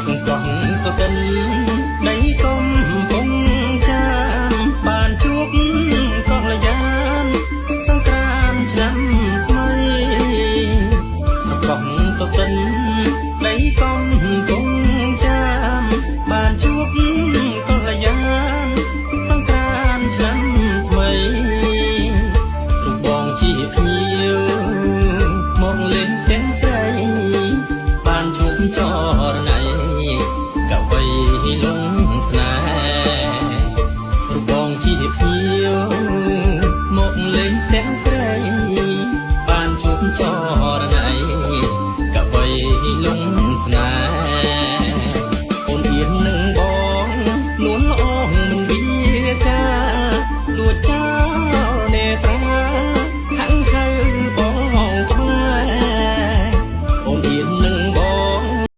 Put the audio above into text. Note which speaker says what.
Speaker 1: ស្រុកកោះសុទិនដីកំពង់ចាមបានជួបកល្យានសង្ក្រានឆ្នាំថ្មីស្រុកកោះសុទិនដីកំពង់ចាមបានជួបកល្យានសង្ក្រានឆ្នាំថ្មីរូបបងជាភ្ញៀវមកលេងផ្ទះស្រីបានជួបចរណៃកវីលង